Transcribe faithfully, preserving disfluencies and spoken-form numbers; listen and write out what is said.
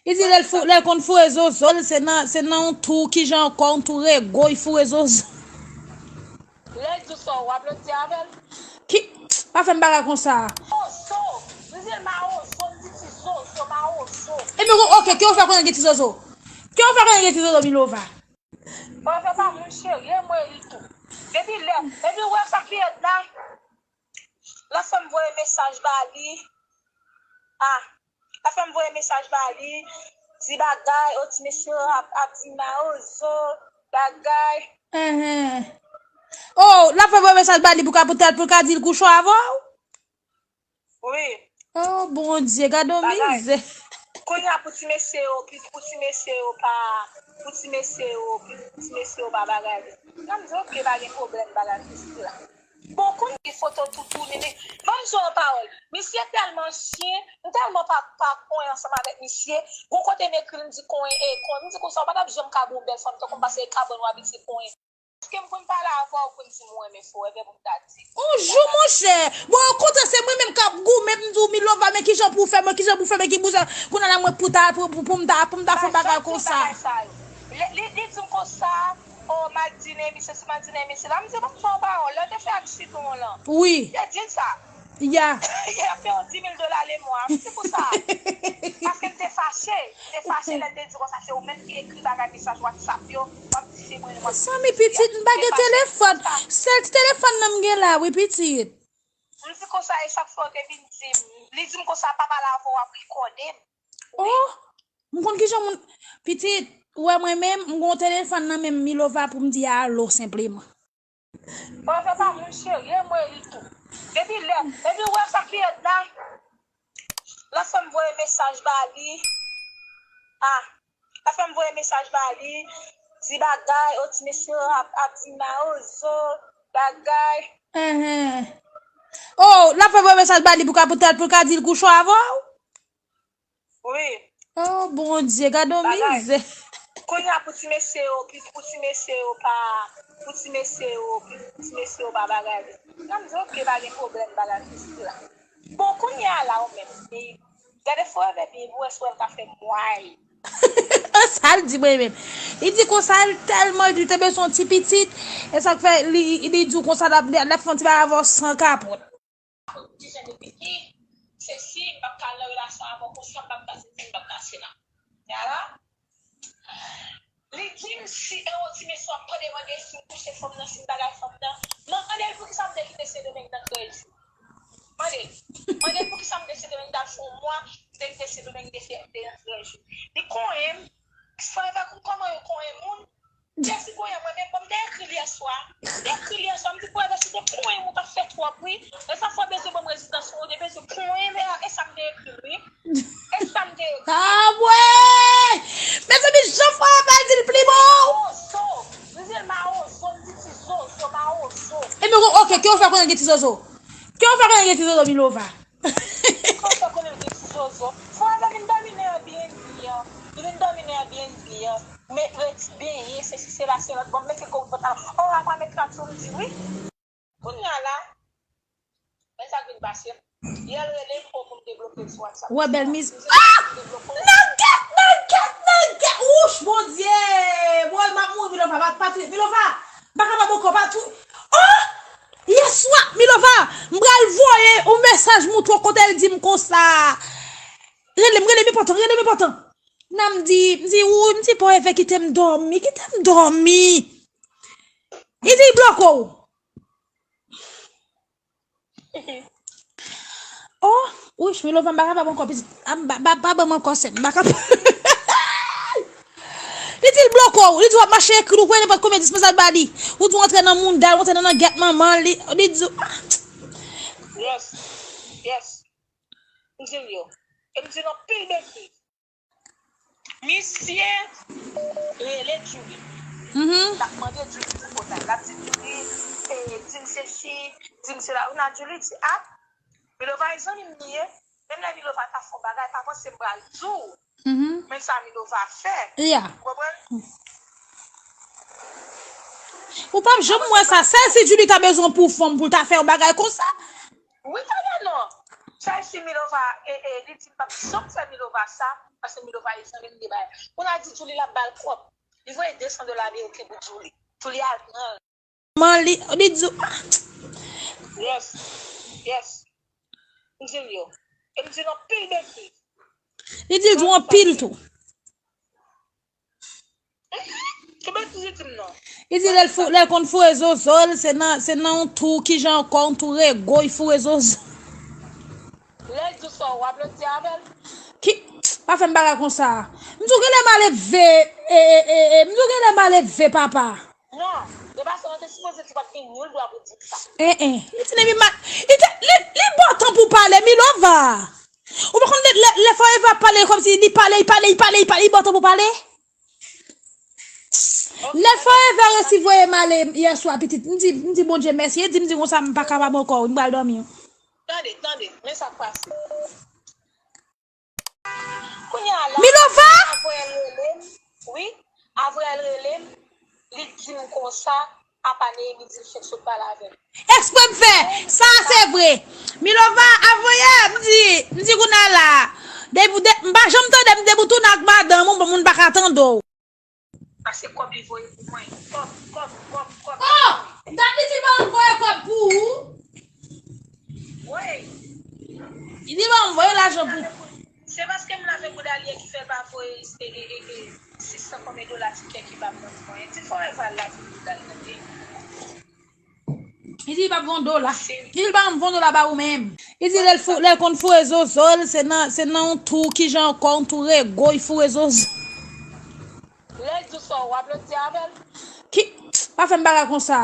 Li di lè l fou, lè l konn foure zozo l, se nan, se nan yon tou, kijan ankò, yon tou rego, li foure zozo. Lè l di w sa, w ap lòt di avè l? Ki, pa fè m bagay konsa. Ozo, li di l mawozo, li di ti zozo, mawozo. Ebyen, ok, ke w fè konnen gen ti zozo? Ke w fè konnen gen ti zozo, Milova? Bon, fè pa moun cheri, e mwen li tou. Depi lè, depi w wè sa ki ret la, l ap fè m voye mesaj ba li. Ah, l ap fè m voye mesaj ba li, di bagay, o ti mesye ap, ap di mawozo, bagay. Enhen. Oh, l ap fè voye mesaj ba li pou ka, pou tèl, pou ka di l kouchon avè w? Wi. Oh, Bondye, gade yon mizè. Kounye a pou ti mesye yo, pou ti mesye yo pa, pou ti mesye yo, pou ti mesye yo pa bagay. Nan m di, ok, pa gen pwoblèm, bagay, sesi la. Bon, kounye a foto toutou, nini. Ban m di yon pawòl. Misye tèlman chyen, m tèlman pa, pa konyen ansanm avèk misye. Gon kote m ekri l, m di konyen, e konyen. M di konsa, w pa t ap janm ka gen yon bèl fanm, tankou m pase kabann w abitye konyen. Èske m konn pale avè w pou m di m renmen fè w, ebyen pou m ta di. On jou, monchè. Bon, okontrè, se mwen menm k ap goumen, m di w, Milova, men kijan pou w fè, men kijan pou w fè, men ki bouzwen. Kounye a la, mwen pou ta, pou, pou, pou m ta, pou m ta fè yon bagay konsa. Li, li, li di m konsa, o, m al dine, misye, si m al dine, misye la, m di, ban m fè yon pawòl, lè w te fè aksidan w lan. Wi. Li di l sa. Ya. Li ap fè yon dis mil dola lemwa. M di konsa. Paske m te fache. M te fache lè l te di konsa, se ou menm ki ekri bagay mesaj WhatsApp yo. W ap di se mwen, w ap di se misye. Mezanmi, pitit, m pa gen telefòn. Sèl ti telefòn nan m gen la, wi, pitit. M di konsa, e sa k fè w te vin di m. Li di m konsa, pa pale avè w, w ap rekòde m. Oh, m konn kijan moun. Pitit, ou wè mwen menm, m gon telefòn nan men m, Milova, pou m di alo senpleman. Bon, fè pa moun cheri, e mwen li tou. Depi lè, depi w wè sa ki ret la, l ap fè m voye mesaj ba li. Ah, l ap fè m voye mesaj ba li, di bagay, o ti mesye ap, ap di mawozo, bagay. Enhen. Oh, l ap fè voye mesaj ba li pou ka, pou tèl, pou ka di l kouchon avè w? Wi. Oh, Bondye, gade yon mizè. Kounye a pou ti mesye yo, pou, pou ti mesye yo pa, pou ti mesye yo, pou ti mesye yo pa bagay. Nan m di, ok, pa gen pwoblèm, bagay, sesi la. Bon, kounye a la, ou menm, e, gade forever byen, pou wè si w ka fè m why. Sa l di mwen menm. Li di konsa, l tèlman, li te bezwen yon ti pitit, e sa k fè, li, li di w konsa, l ap, l ap fè yon ti bagay avè w san kapòt. Ou di jan de pitit, se si m p ap ka nan relasyon avè w konsa, m p ap ka sesi, m p ap ka sela. Yala, li di m si e yon ti mesye w ap mande mande si m kouche fanm nan, si m bagay fanm nan. Mande l poukisa m te kite Sendomeng nan trèz jou. Mande l. Mande l poukisa m te Sendomeng t al fè yon mwa, m te kite Sendomeng te fè, te nan trèz jou. Li konyen m, forever konn kòman yo konyen moun. Jesse konyen mwen menm, bon, m te ekri l yè swa. M te ekri l yè swa, m di, forever, si w te konyen m, ou t ap fè twòp, wi. Lè sa fò bezwen ban m rezistans, ou te bezwen konyen, e, e sa m te ekri l, wi. E sa m te ekri l. Ah, ouais! Mezanmi, jan forever di l pli bon! Ozo! M di l mawozo, m di ti zozo, mawozo. Ebyen, ok, ke w fè konnen gen ti zozo? Ke w fè konnen gen ti zozo, Milova? Konsa konnen l gen ti zozo. Forever vin dòmi nan Airbnb an. Li vin dòmi nan Airbnb an. Met reti benyen, sesi, sela, se lòt. Bon, m mete kò m pantalon. O, apa met trap sou m di wi. Kounye a la, men sa k vin pase. Yè l rele m, o, pou m debloke l sou WhatsApp. Wè bèl miz. Ah! Nègèt, nègèt, nègèt! Wouch, Bondye! Woy, m ap mouri, Milova, pa, pa, Milova! M pa kapab ankò, pa tou. Oh! Yèswa, Milova, m pral voye yon mesaj moutre w kote l di m konsa. Rele m, rele m enpòtan, rele m enpòtan. Nan m di, m di, ou, m di, forever kite m dòmi, kite m dòmi. Li di l bloke w. Oh, wouch, Milova, m pa kapab ankò, pitit. Ah, m pa, pa, pa ban m ankò, sè m. M pa kapab. Li di l bloke w. Li di w ap mache ekri l, ou voye nenpòt konbyen dis mesaj ba li. Ou di w antre nan mounda l, ou antre nan, nan gèt manman l, li, li di w, ah. Yes. Yes. M di l yo. E m di l anpil betiz. Misye rele Julie. Mhm. L ap mande Julie pou kontak. L ap di Julie, e, di m sesi, di m sela. Ou nan Julie di, ah, Milova e zanmi m li ye. Menm lè Milova ta fè yon bagay, pa panse m pral di w. Mhm. Men sa Milova fè. Yeah. Ou konprann? Ou p ap janm wè sa. Sèl si Julie ta bezwen pou fanm pou l ta fè yon bagay konsa. Wi, talè non. Sèl si Milova, e, e, li di m p ap janm fè Milova sa. Paske Milova e zanmi m de bagay. Kounye a di Djouly l ap ba l kòb. Li voye de san dola ameriken pou Djouly. Djouly al pran l. Man li, li di, Yes. Yes. M di l yo. E m di l anpil betiz. Li di l di w anpil tou. Ki betiz li di m nan? Li di lè l fou, lè l konn foure zozo l, se nan, se nan yon tou, kijan ankò, yon tou rego, li foure zozo. Lè l di w sa, w ap lòt di avè l? Ki, pa fè m bagay konsa. M di w genlè maledve, e, e, e, e, m di w genlè maledve, papa. Non, de fason, nou te sipoze di pa t gen nul dwa pou di sa. Eh, eh. Li di nèg li mal, li te, li, li bon tan pou pale, Milova. Ou pa konn lè, lè, lè Forever ap pale kòmsi li pale, li pale, li pale, li pale, li bon tan pou pale. Lè Forever resi voye m ale yè swa, pitit. M di, m di Bondye mèsi. E di m di konsa m pa kapab ankò, m pral dòmi. Tande, tande, men sa k pase. Kounye a la, Milova! Avril rele m, wi, Avril rele m, li di m konsa, apa Neymi di l fenk sot pale avè m. Eksprè m fè, sa se vre. Milova, avoye, m di, m di kounye a la. Depi, de, m pa janm tande m depi w tounen ak madanm ou, bon moun pa ka tande w. Paske kòb li voye pou mwen. Kòb, kòb, kòb, kòb. Oh! Dat li di ban m voye kòb pou ou. Wi. Li di ban m voye lajan pou ou. Se paske m lave bouda l yè ki fè l pa voye e, e, e, e, sis san konbyen dola tikè ki pa pran mwen. Ti Forever la pou bouda l tande. Li di li pa p voye yon dola. Li di l pa janm voye yon dola ba ou menm. Li di lè l fou, lè l konn foure zozo l, se nan, se nan yon tou, kijan ankò, yon tou rego, li foure zozo. Lè l di w sa, w ap lòt di avè l? Ki, pa fè m bagay konsa.